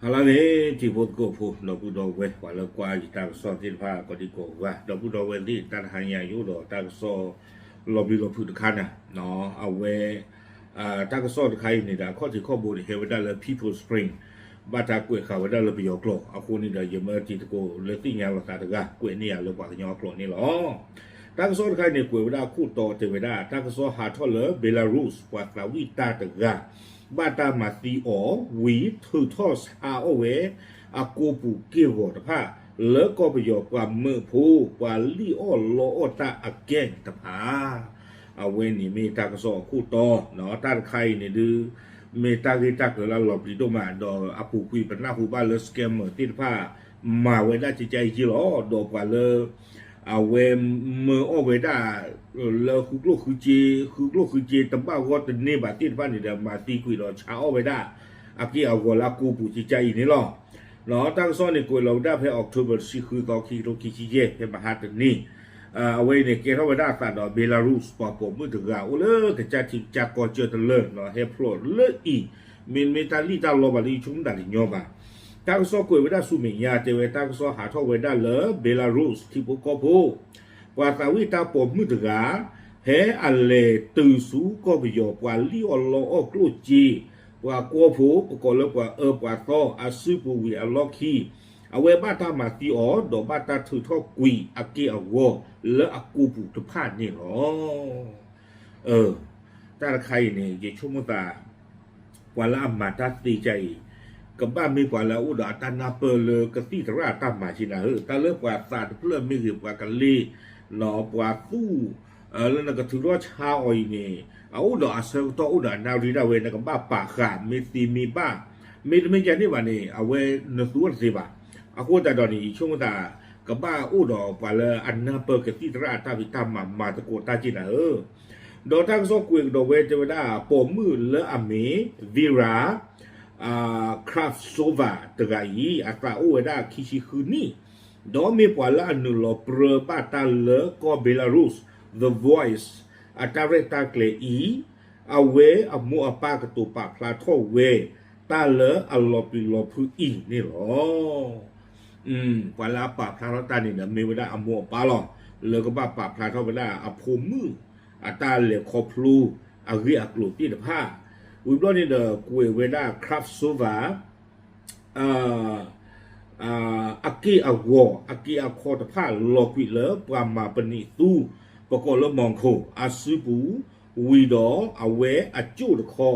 ဟါလၢအဂ့ၤ ထံဖိကီၢ်ဖိ ဒီပုၢ်ဒီဝဲၢ် ပှၤလၢကွၢ်ယတၢ်ကစီၣ်သ့ၣ်တဖၣ် ကိးဒံကိးဂၤ ဒီပုၢ်ဒီဝဲၢ်သ့ၣ် တၢ်တဟါညါအံၤ အိၣ်ဒီးတၢ်ကစီၣ်လီၤပျံၤလီၤဖုးတခါန့ၣ် အဝဲ တၢ်ကစီၣ်တခါအံၤန့ၣ်ဒီး အခီၣ်ထံးခီၣ်ဘိန့ၣ် ဟဲဝဲဒၣ်လၢ People's Spring ဘၣ်တၢ်ကွဲးဃာ်ဝဲဒၣ်လၢပယီၤကျိာ် အဃိန့ၣ်ဒီး ယမၢတံၤသကိးလၢသ့ၣ်ညါလိာ်သးတဂၤ ကွဲးန့ၢ်ယၤလၢပှၤကညီအကျိာ်န့ၣ်လီၤ. တၢ်ကစီၣ်တခါအံၤန့ၣ် ကွဲးဝဲဒၣ်အခိၣ်တီတဲဝဲဒၣ် တၢ်ကစီၣ်ဟးထီၣ်လၢ Belarus ပှၤသးဝံၣ်တၢ်တဂၤ ဘၣ်တၢ်မၤသံအီၤ ဝံၤထုးထီၣ်ဆါအီၣ်ဝဲ အကိာ်ပူၤက့ၢ်ဂီၤတဖၣ် လၢကီၢ်ပယီၤပှၤမၢဖိ ပှၤလံၣ်အီၣ်လီအီၣ်တၢ်အကဲတဖၣ် အဝဲန့ၣ်မ့ၢ်တၢ်ကစီၣ်အခိၣ်တီ တၢ်တခါအံၤန့ၣ်ဒုး မ့ၢ်တၢ်ဂ့ၢ်တၢ်ကျိၤလၢလီၤပျံၤဒိၣ်မး ဒီးအပူၤကွံာ်ပနၢ်ဟူဘၣ်လၢ scammer သ့ၣ်တဖၣ် မၤဝဲဒၣ်ကကဲအံၤယ့ၢ်လီၤ ဒီးပှၤလၢ အဝဲမၢအီၣ်ဝဲဒၣ် လၢဃုကျိၣ်ဃုစ့ ဃုကျိၣ်ဃုစ့တဘၣ်ဂီၢ်တန့ၢ်ဘၣ်သ့ၣ်တဖၣ်န့ၣ်ဒီး မၤသံကွံာ်ဒီးဆါအီၣ်ဝဲဒၣ် အက့ၢ်အဂီၤလၢအကိာ်ပူၤကကဲအံၤန့ၣ်လီၤ. တၢ်ကစီၣ်န့ၣ် ကွဲးလီၤဝဲဒၣ်ဖဲ October တဆံဃုသီ ခံကထိခံဆံယဲၢ် ဖဲမဟါတနံၤ အဝဲအံၤန့ၣ် ကဲထီၣ်ဝဲဒၣ်အသးဒီး Belarus ပှၤပိာ်မုၣ်တဂၤ အိၣ်လၢကစၢ်ထံကစၢ်ကီၢ်ကၢၢ်တလၢာ် ဟဲဖျိးလၢအံၤ မ့တမ့ၢ်တၢ်လံၣ်တၢ်လီဘၣ်လၢယဆိကမိၣ်တၢ်တညီဘၣ်. တၢ်ကစီၣ်ကွဲးဝဲဒၣ်ဆူမဲာ်ညါ တဲဝဲတၢ်ကစီၣ်ဟးထီၣ်ဝဲဒၣ်လၢ Belarus ထံဖိကီၢ်ဖိ ပှၤသးဝံၣ်တၢ်ပိာ်မုၣ်တဂၤ ဟဲအလဲၤတုၤဆူကီၢ်ပယီၤ ပှၤလံၣ်အီၣ်လီအီၣ်ကျိၣ်စ့ ပှၤကွီဖိ ပကိးလၢပှၤအၢပှၤသီ အစုပူၤဝံၤအလီၢ်ခံ အဝဲဘၣ်တၢ်မၤသံအီၤ ဒီးဘၣ်တၢ်ထုးထီၣ်ကွံာ်အက့ၢ်အဂီၤလၢအကိာ်ပူၤတဖၣ်န့ၣ်လီၤ. တၢ်တခါအံၤန့ၣ် ယဆိကမိၣ်သး ပှၤလၢအမၤတၢ်သ့ကါအံၤ ကဘၣ်မ့ၢ်ပှၤလၢအအိၣ်ဒီးအတၢ်နၢ်ပၢၢ်လၢကသံၣ်သရၣ်အတၢ်မၤက့နၤဧၢ, တၢ်လၢပှၤသးတဖျၢၣ်မ့ၢ်ဂ့ၤ ပှၤကလ့ ပှၤသူၣ် လၢနကထုးထီၣ်ဆါအီၤအံၤန့ၣ် အအိၣ်ဒီးအဆၢကတီၢ်အိၣ်ဒီးအနၣ်ရံၣ်ဒၣ်ဝဲ နကဘၣ်ပာ်ဃာ် မ့ၢ်သ့မ့ၢ်ဘၣ်, မ့တမ့ၢ်ကန့ၣ်ဘၣ်န့ၣ် အဝဲနသူအီၤတသ့ဘၣ်. အဃိသတးဒီးန့ၣ် ယဆိကမိၣ်သး ကဘၣ်အိၣ်ဒီးပှၤလၢအနၢ်ပၢၢ်ကသံၣ်သရၣ်အတၢ်ဖံးတၢ်မၤ မၤသကိးတၢ်က့နၤဧၢ. ဒီးတၢ်ကစီၣ်ကွဲးကဒီးဝဲတဲဝဲဒၣ် ပိာ်မုၣ်လၢအမ့ၢ် Vera Kravtsova တဂၤအံၤ အသးအိၣ်ဝဲဒၣ်ခံဆံဃုနံၣ်, ဒီးမ့ၢ်ပှၤလၢအနုာ်လီၤပြၢဘၣ်တၢ်လၢကီၢ် Belarus The Voice အတၢ်ရဲၣ်တၢ်ကျဲၤအံၤ, အဝဲအမိၢ်အပၢ်ကတိၤပာ်ဖျါထီၣ်ဝဲ တၢ်လၢအလီၤပျံၤလီၤဖုးအံၤန့ၣ်လီၤ. ပှၤလၢအပာ်ဖျါထီၣ်တၢ်န့ၣ်ဒီး မ့ၢ်ဝဲဒၣ်အမိၢ်အပၢ်လီၤ. လၢကဘၣ်ပာ်ဖျါထီၣ်ဝဲဒၣ်အဖိမုၣ် အတၢ်လဲၤခီဖျိအဂ့ၢ်အကျိၤသ့ၣ်တဖၣ်, ဝံၤဘျီန့ၣ်ဒီး ကွဲးဝဲဒၣ် Kravtsova အက့ၢ်အဂီၤ အက့ၢ်အခီတဖၣ် လီၤကွံာ်လၢပှၤမၤပနံာ်သူ ပကိးလၢ Moscow အစုပူၤ, ဝံၤဒီးအဝဲအကၠိၣ်တခီ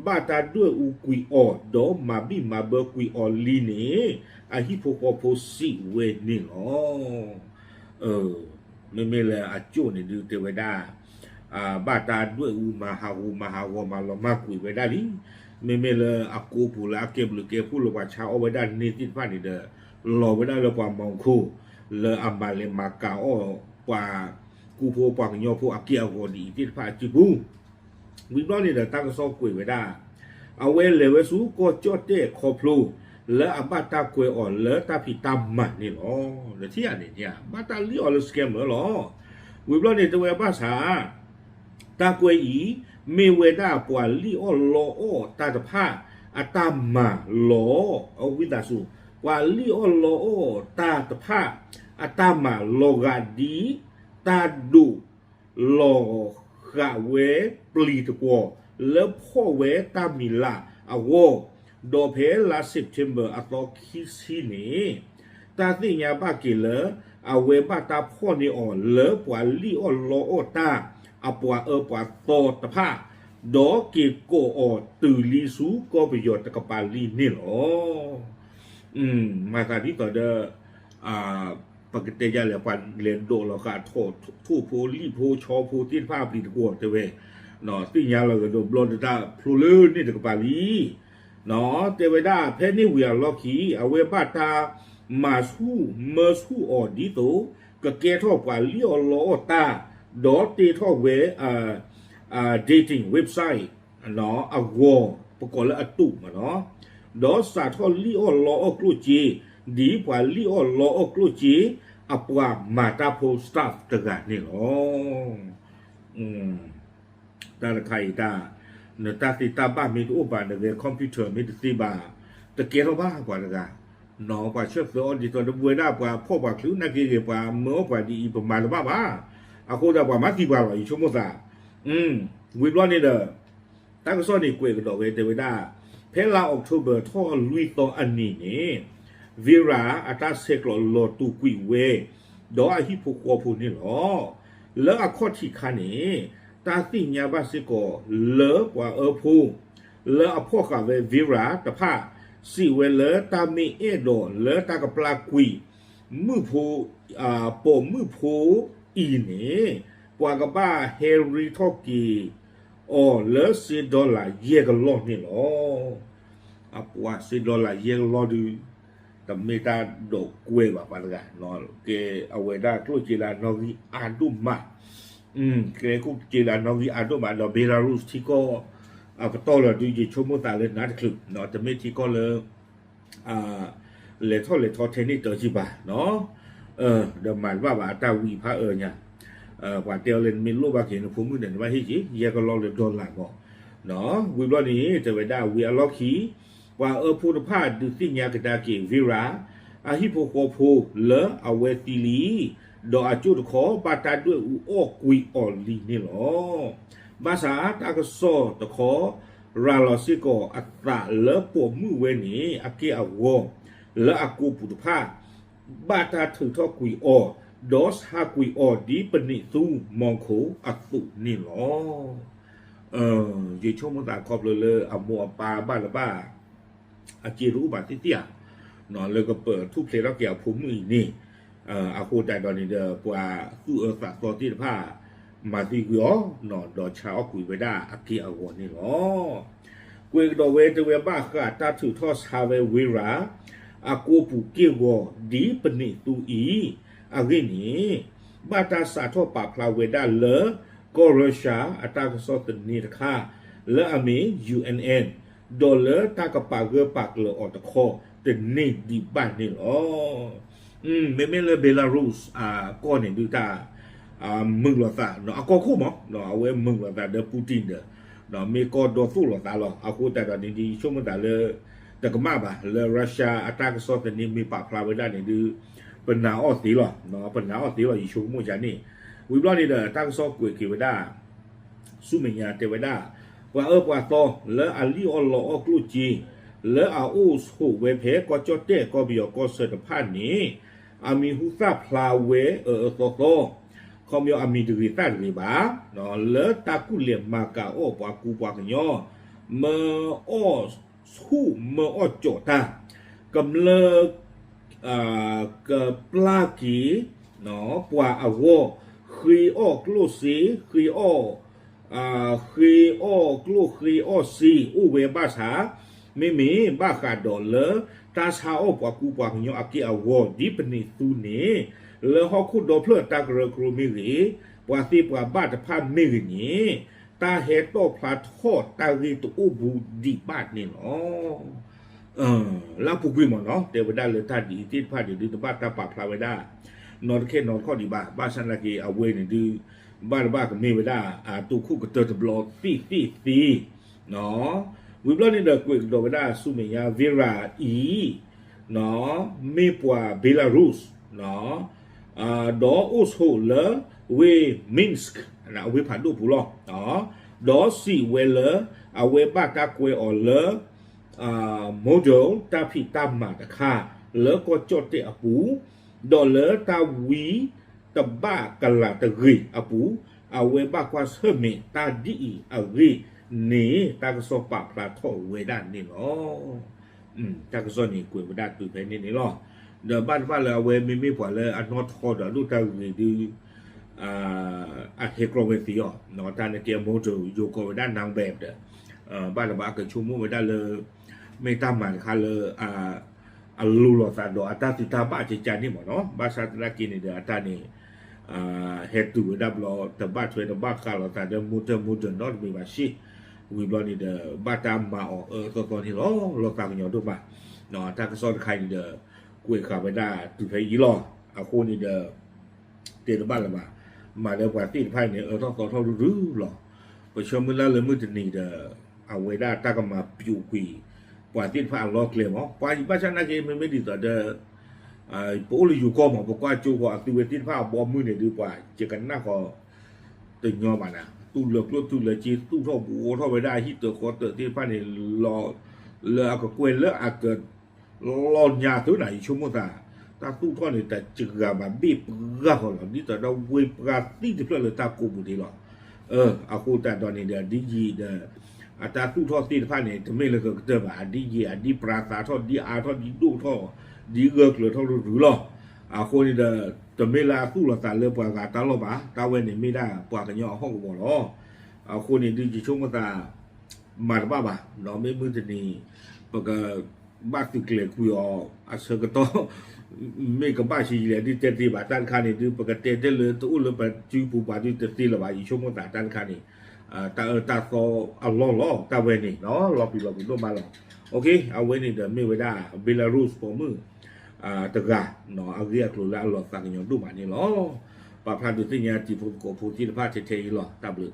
ဘၣ်တၢ်ဒွဲၣ်အူကွံာ်အီၤ ဒီးမၤဘံၣ်မၤဘၢကွံာ်အီၤလံန့ၣ် အဟံၣ်ဖိဃီဖိစံးဝဲန့ၣ်လီၤ. မ့မ့ၢ်လၢအကၠိၣ်န့ၣ်ဒုးတဲဝဲဒၣ် ဘၣ်တၢ်ဒွဲၣ်အူမၤဟးဂူာ်မၤဟးဂီၤမၤလီၤမၢ်ကွံာ်ဝဲဒၣ်လံ. မ့မ့ၢ်လၢအကိာ်ပူၤလၢအကဲဘျုးကဲဖှိၣ်လၢပှၤဆါအီၣ်ဝဲဒၣ်န့ၣ်သ့ၣ်တဖၣ်န့ၣ်ဒီး လီၤဝဲဒၣ်လၢပှၤ Moscow လၢအမၤလဲၤမၤကၤအီၣ်ပှၤကူဖိပှၤကညီဖိအက့ၢ်အဂီၤဒ်အံၤသ့ၣ်တဖၣ်အစုပူၤ ဝံၤဘျီန့ၣ်ဒီးတၢ်ကစီၣ်ကွဲးဝဲဒၣ် အဝဲလဲၤဝဲဆူကီၢ်ကၠီၣ်တဲၣ်ခီဖျိ လၢအဘၣ်တၢ်ကွဲးအီၤလၢတၢ်ဖံးတၢ်မၤန့ၣ်လီၤ. ဒီးထံၣ်ဧါန့ၣ် ဘၣ်တၢ်လံၣ်အီၤလၢ scammer လီၤ. ဝံၤဘျီန့ၣ်တဲဝဲဘၣ်ဆၣ် တၢ်ကွဲးအံၤ မ့ၢ်ဝဲဒၣ်ပှၤလံၣ်အီၣ်လီအီၣ်တၢ်တဖၣ် အတၢ်မၤလီၤ အဝံသးစူၤ ပှၤလံၣ်အီၣ်လီအီၣ်တၢ်တဖၣ် အတၢ်မၤလီၤဂာ်ဒ် တၢ်ဒိး လီၤဃာ်ဝဲပျံၤတကွီၤ လၢဖီၣ်ဝဲတၢ်မံၤလၢ်အဂီၢ်, ဒီးဖဲလါ September အသီခံဆံန့ၣ် တၢ်သ့ၣ်ညါဘၣ်က့ၤလၢ အဝဲဘၣ်တၢ်ဖီၣ်န့ၢ်အီၤလၢပှၤလံၣ်အီၣ်လီအီၣ်တၢ် အပှၤအၢပှၤသီတဖၣ်, ဒီးက့ၤကိးအီၤတုၤလံဆူကီၢ်ပယီၤတကပၤလံန့ၣ်လီၤ. မၤသးဒ်သိးဒီး ပကတဲယၤလဲၣ် ပှၤလဲၤဒိးလီၤဃာ်ထိၣ်ဖိလံၣ်ဖိဆီဖိသ့ၣ်တဖၣ်အပျံၤတကွီၤတဲဝဲ, သ့ၣ်ညါလီၤကဒီးဘျီဒီးတၢ်ဖျိလၢန့ၣ်တကပၤလံ, တဲဝဲဒၣ်ဖဲန့ၣ်ဝံၤအလီၢ်ခံ အဝဲဘၣ်တၢ်မၤဆူၣ်မၢဆူၣ်အီၤဒ်သိး ကကဲထီၣ်ပှၤလံၣ်အီၣ်လီအီၣ်တၢ်, ဒီးတ့ထီၣ်ဝဲ dating website အဂီၤ ပကိးလၢအတူးမးနီၤ, ဒီးစးထီၣ်လံၣ်အီၣ်လီအီၣ်ကျိၣ်စ့ ဒ်ပှၤလံၣ်အီၣ်လီအီၣ်ကျိၣ်စ့ အပှၤမၤတၢ်ဖိ staff တဂၤန့ၣ်လီၤ. တၢ်တခါအံၤတၢ် နတၢ်သ့တၢ်ဘၣ်မ့ၢ်တအိၣ်ဘၣ် နဂဲၤ computer မ့ၢ်တသ့ဘၣ်, တ တကဲထီၣ်ဘၣ်ပှၤတဂၤ, နီၢ်ပှၤဆၢၣ်သၢအီၤဒ်သိးဒီးပဝဲဒၣ်ပှၤဖှီၣ်ပှၤချုးနာ်က့ဂ့ၤ ပှၤမၢအီၣ်ပှၤဒ်အံၤ ပမၤတဘၣ်ဘၣ်. အဃိသတးပှၤမၤသံပှၤလီၤ ယဆိကမိၣ်သး, ဝံၤဘျီန့ၣ်ဒီး တၢ်ကစီၣ်န့ၣ်ကွဲးကဒီးဝဲတဲဝဲဒၣ်, ဖဲလါအီးကထိဘၢၣ်ထီၣ်လွံၢ်သီအနံၤန့ၣ် Vera အတၢ်ဆဲးကျိးလီၤတူာ်ကွံာ်ဝဲ, ဒီးအဟံၣ်ဖိဃီဖိန့ၣ်လီၤ. လၢအခီၣ်ထံးခါန့ၣ် တၢ်သ့ၣ်ညါဘၣ်စ့ၢ်ကီးလၢပှၤအၢဖိ လၢအဖီၣ်ဃာ်ဝဲ Vera တဖၣ် စံးဝဲလၢတၢ်မ့ၢ်အဲၣ်ဒိးလၢတၢ်ကပျၢ်ကွံာ် မုၣ်ဖိ, ပိာ်မုၣ်ဖိအံၤန့ၣ် ပှၤကဘၣ်ဟဲရ့ထီၣ်က့ၤအီၤလၢစ့ဒီလၣ်ယဲၢ်ကလီၢ်န့ၣ်လီၤ. အပှၤစ့ဒီလၣ်ယဲၢ်ကလီၢ်ဒုး တမ့ၢ်တၢ်ဒိးကွဲးဘၣ်ပှၤတဂၤ, ကဲအဝဲဒၣ်ကျိၣ်စ့လၢအနီၣ်ဂံၢ်အါဒိၣ်မး, ကဲကျိၣ်စ့လၢအနီၣ်ဂံၢ်အါဒိၣ်မး ဒီး Belarus ထံကီၢ်အပတီၢ်လီၤဒုး ယဆိကမိၣ်သးလၢနးတချုး, တမ့ၢ်ထံကီၢ်လၢ လဲၤထီၣ်လဲၤထီထဲန့ၣ်တၢ်စံးဘၣ်, ဒီးမၤတဘၣ်ဘၣ်အတၢ်ဝံၤဖးအၢညါ, ပှၤတဲအီၤလၢနမ့ၢ်လိၣ်ဘၣ်က့ၤနဖိမုၣ်ဒီး နဘၣ်ဟ့ၣ်က့ၤ ယဲၢ်ကလီၢ်လၢ dollar မး, ဝံၤဘျီန့ၣ် တဲဝဲဒၣ်ဝံၤအလီၢ်ခံ ပှၤအၢဖိတဖၣ်ဒုးသ့ၣ်ညါကဒါက့ၤ Vera အဟံၣ်ဖိဃီဖိလၢအဝဲသံလံ, ဒီးအကၠိတခီ ဘၣ်တၢ်ဒွဲၣ်အူအီၣ်ကွံာ်အီၤလံန့ၣ်လီၤ. ဘၣ်ဆၣ်တၢ်ကစီၣ်တခီ ရၤလီၤစ့ၢ်ကီးအသးလၢပိာ်မုၣ်ဝဲန့ၣ် အက့ၢ်အဂီၤ လၢအကိာ်ပူၤတဖၣ် ဘၣ်တၢ်ထုးထီၣ်ကွံာ်အီၤ, ဒီးဆါကွံာ်အီၤဒ်ပနံာ်သူမီၤခိအသိးန့ၣ်လီၤ. ယဆိကမိၣ်သးခီဖျိလၢအမိၢ်အပၢ်ဘၣ်တဘၣ် အစ့တအိၣ်ဘၣ်သ့ၣ်သ့ၣ်ဧါ, လၢကပၢၤထူၣ်ဖျဲးထီၣ်က့ၤအဖိမုၣ်အံၤန့ၣ်, အဃိသတးဒီးန့ၣ်ဒီး ပှၤသူၣ်အၢသးသီသ့ၣ်တဖၣ် မၤသံကွံာ်အီၤ, ဒီးဆါအီၣ်ကွံာ်ဝဲဒၣ်အက့ၢ်အဂီၤန့ၣ်လီၤ. ကွဲးကဒီးဝဲတဲဝဲဘၣ်ဃးတၢ်ထုးထီၣ်ဆါဝဲ Vera အကိာ်ပူၤက့ၢ်ဂီၤဒ်ပနံာ်သူအံၤ, အဂ့ၢ်န့ၣ် ဘၣ်တၢ်စးထီၣ်ပာ်ဖျါဝဲဒၣ်လၢ ကီၢ် Russia အတၢ်ကစီၣ်သန့တခါ လၢအမ့ၢ် ယူႇအဢၢၣ်ၼ်ၣ်, ဒီးလၢတၢ်ကပာ်ဂၢၢ်ပာ်ကျၢၤအီၤတခီ တန့ၢ်ဒံးဘၣ်န့ၣ်လီၤ. မ့မ့ၢ်လၢ Belarus အကီၢ်န့ၣ်ဒုးတၢ် မုာ်လိာ်သး အကီၢ်ခိၣ်မး, အဝဲမုာ်လိာ်သးဒီး Putin ဒီး မ့ၢ်ကီၢ်ဒီသိၣ်လိာ်သးလီၤ. အဃိသတးဒီးန့ၣ်ဒုး ယဆိကမိၣ်သးလၢ တကမၣ်ဘၣ် လၢ Russia အတၢ်ကစီၣ်သန့မ့ၢ်ပာ်ဖျါဝဲဒၣ်န့ၣ်ဒုး ပနာ်အီၣ်သ့လီၤ, ပနာ်အီၣ်သ့လီၤ ယဆိကမိၣ်ယၤန့ၣ်. ဝံၤဘျီန့ၣ်ဒီး တၢ်ကစီၣ်ကွဲးက့ၤဝဲဒၣ် ဆူမဲာ်ညါတဲဝဲဒၣ်, ပှၤအၢပှၤသီလၢအလံၣ်အီၣ်လီအီၣ်ကျိၣ်စ့ လၢအအိၣ်ဆိးဝဲဖဲကီၢ်ကၠီၣ်တဲၣ်ကီၢ်ပယီၤကီၢ်ဆၢတဖၣ်န့ၣ် အမံၤဟူသၣ်ဖျါဝဲအၢအၢသီသီ, ခီပညီအမံၤတဂ့ၤသၣ်တဂ့ၤဘၣ်, လၢတၢ်ကူၣ်လဲၤမၤကၤအီၣ်ပှၤကူပှၤကညီ, မၢအီၣ်ဆူၣ်မၢအီၣ်ကၠီးတၢ်, ကမျၢၢ် ကပျၢ်က့ၤ ပှၤအဂီၢ်, ဃ့အီၣ်ကျိၣ်စ့, ဃ့အီၣ်, ဃ့အီၣ်ကျိၣ်ဃ့အီၣ်စ့ အိၣ်ဝဲဘၣ်ဆၣ်, မ့မ့ၢ်ဘၣ်ဃးဒီးလၢ တၢ်ဆါအီၣ်ပှၤကူပှၤကညီအက့ၢ်အဂီၤ ဒ်ပနံာ်သူန့ၣ်, လၢဟီၣ်ခိၣ်ဒီဖျၢၣ်တၢ်ကရၢကရိမ့ၢ်ဂ့ၤ, ပှၤသ့ပှၤဘၣ်တဖၣ်မ့ၢ်ဂ့ၤန့ၣ်, တၢ်ဟဲတီၣ်ဖျါထီၣ်တၢ်ဂ့ၢ်တအိၣ်ဘူးဒံးဘၣ်န့ၣ်လီၤ. လၢအပူၤကွံာ်မ့ၢ်နီၤ တဲဝဲဒၣ်လၢတၢ်ဒ်အံၤသ့ၣ်တဖၣ်န့ၣ်ဒုး တဘၣ်တၢ်ပာ်ဖျါဝဲဒၣ် နီတခဲနီတခီၣ်ဒံးဘၣ်. ဘၣ်ဆၣ်သနာ်က့ အဝဲန့ၣ်ဒုး ဘၣ်တဘၣ်ကမ့ၢ်ဝဲဒၣ် အတိခိၣ်ကတၢၢ်တဘျီသ့ၣ်သ့ၣ်သ့, ဝံၤဘျီန့ၣ်ဒီး ကွဲးကဒီးဝဲဒၣ်ဆူမဲာ်ညါ Vera အံၤ မ့ၢ်ပှၤ Belarus ဒီးအိၣ်ဆိးလၢဝ့ၢ် Minsk အဝ့ၢ်ဖးဒိၣ်ပူၤလီၤ. ဒီးစံးဝဲလၢ အဝဲဘၣ်တၢ်ကွဲးအီၤလၢ model တၢ်ဖံးတၢ်မၤတခါ လၢကီၢ်ကၠီၣ်တဲၣ်အပူၤ, ဒီးလၢတၢ်ဝံတဘၣ်ကလးတဂ့ၤအပူၤ, အဝဲဘၣ်ကွၢ်ဆၢၣ်မဲာ်တၢ်ဒ်အံၤအဂ့ၢ်န့ၣ် တၢ်ကစီၣ်ပာ်ဖျါထီၣ်ဝဲဒၣ်န့ၣ်လီၤ. တၢ်ကစီၣ်န့ၣ်ကွဲးဝဲဒၣ်တုၤဖဲန့ၣ်န့ၣ်လီၤ. ဒီးဘၣ်တဘၣ်လၢအဝဲမ့မ့ၢ်ပှၤလၢအနီၣ်ထီဒီးအဒိၣ်တၢ်ဂ့ၤဒုး အဟဲကျီဝဲသ့အီၤ, တၢ်န့ၣ်ကဲ model ယိၤကီးဝဲဒၣ် နၢ်ဘဲးဒီး ဘၣ်တဘၣ်ကဆိကမိၣ်ဝဲဒၣ်လၢ မ့ၢ်တၢ်မၤတခါလၢ အလိၤလိာ်သးဒီးအတၢ်သ့တၢ်ဘၣ်ကကါန့ၣ်မ့ၢ်နီၤ, ဘၣ်ဆၣ်သနာ်က့န့ၣ်ဒီး အတၢ်န့ၣ် ဟဲတုၤဝဲဒၣ်ဘျီ တဘၣ်ထွဲတဘၣ်ဃးလိာ်သးဒီး model model နီတမံၤဘၣ်စ့ၢ်, ဝံၤဘျီန့ၣ်ဒီး ဘၣ်တၢ်မၤအီၤအၢအၢသီသီန့ၣ်လီၤ, လီၤသးကညီၤဒိၣ်မး, တၢ်ကစီၣ်တခါအံၤဒီး ကွဲးဃာ်ဝဲဒၣ်တုၤဖဲအံၤလီၤ. အဃိန့ၣ်ဒီး တဲတဘၣ်လၢၤဘၣ်, မၤလၢပှၤသ့ၣ်တဖၣ်အံၤန့ၣ် အၢထီၣ်သီထီၣ်ရုၢ်ရုၢ်လီၤ. ပဆၢမုၢ်လၢ်လၢမုၢ်တနံၤဒီး အဝဲဒၣ်တၢ်ကမၤပျိးကွံာ် ပှၤသ့ၣ်တဖၣ်အလီၢ်ကျဲမး ပှၤဘၣ်ဆၣ်နာ်က့ မ့မ့ၢ်ဒ်သိးဒီး ပအိၣ်လၢယိၤကီၢ်မး ပကွၢ်ကၠိဃီၤအသုဝဲသ့ၣ်တဖၣ်အဘီမုၢ်န့ၣ်ဒုး ပှၤယကနၣ်ဃီၤ တညီဘၣ်နၤ တူၢ်လၢကျိၣ်တူၢ်လၢစ့ သူၣ်ထီၣ်ဘူးထီၣ်ဝဲဒၣ်အဟံၣ်တၢၤဃီတၢၤသ့ၣ်တဖၣ်န့ၣ် လီၤ လၢအကကွဲၢ်လၢအက လီၤညါသုနၤ ယဆိကမိၣ်သး တၢ်သူၣ်ထီၣ်န့ၣ် တစှၤဘၣ်ဘ့ၣ်ပှၢ်ဃီလီၤ ဒ်သိးဒီးဝ့ၢ်ပှၢ်သံၣ်တဖျၢၣ်လၢတၢ်ကိးပူၤဒ်လီၤ. အဃိသတးဒီးန့ၣ်ဒီး ဒ်ယံာ်ဒီး အတၢ်သူၣ်ထီၣ်သ့ၣ်တဖၣ်န့ၣ် တမ့ၢ်လၢကကတၢၢ်ဘၣ် ဒ်ယံာ်အဒ်ပြၤသးထီၣ် ဒ်အါထီၣ် ဒ်ဒိၣ်ထီၣ် ဒ်ဂၢၢ်ကျၢၤထီၣ်ရုရုလီၤ. အဃိန့ၣ်ဒီး တမ့ၢ်လၢအသူၣ်လီၤသးလၢပှၤဂၤတၢ်လီၢ်ဘၣ် တၢ်ဝဲန့ၣ်မ့ၢ်ဒၣ်ပှၤကညီအဟီၣ်ကဝီၤလီၤ. အဃိန့ၣ်ဒုးယဆိကမိၣ်သး မၤတဘၣ်ဘၣ် ဒီးမ့ၢ်မုၢ်တနံၤ ပက ဘၣ်သုးကျဲၤကွံာ်အီၤ အဆၢကတီၢ် မ့ၢ်ကဘၣ်ဆံးယံာ်လဲၣ်ဒုးတဲသ့ဘၣ် တၢ်တခါန့ၣ်ဒုး ပကတဲတဲလၢတအိၣ်လၢပစုပူၤပှၤဒုးတသ့လၢၤဘၣ် ယဆိကမိၣ်သးတၢ်တခါန့ၣ် တၢ်အၢတၢ်သီအလီၢ်လီၤ တၢ်ဝဲန့ၣ် လီၤပျံၤလီၤပျံၤဒိၣ်မးလီၤ. အဝဲန့ၣ်ဒီးမ့ၢ်ဝဲဒၣ် Belarus ပိာ်မုၣ် တဂၤ အဂ့ၢ်အကျိၤလၢအလီၤသးကညီၤဒိၣ်မးန့ၣ်လီၤ. ပာ်ဖျါဒုးသ့ၣ်ညါတံၤဖိသကိးဖိသ့ၣ်တဖၣ်ထဲထဲအံၤလီၤ တၢ်ဘျုး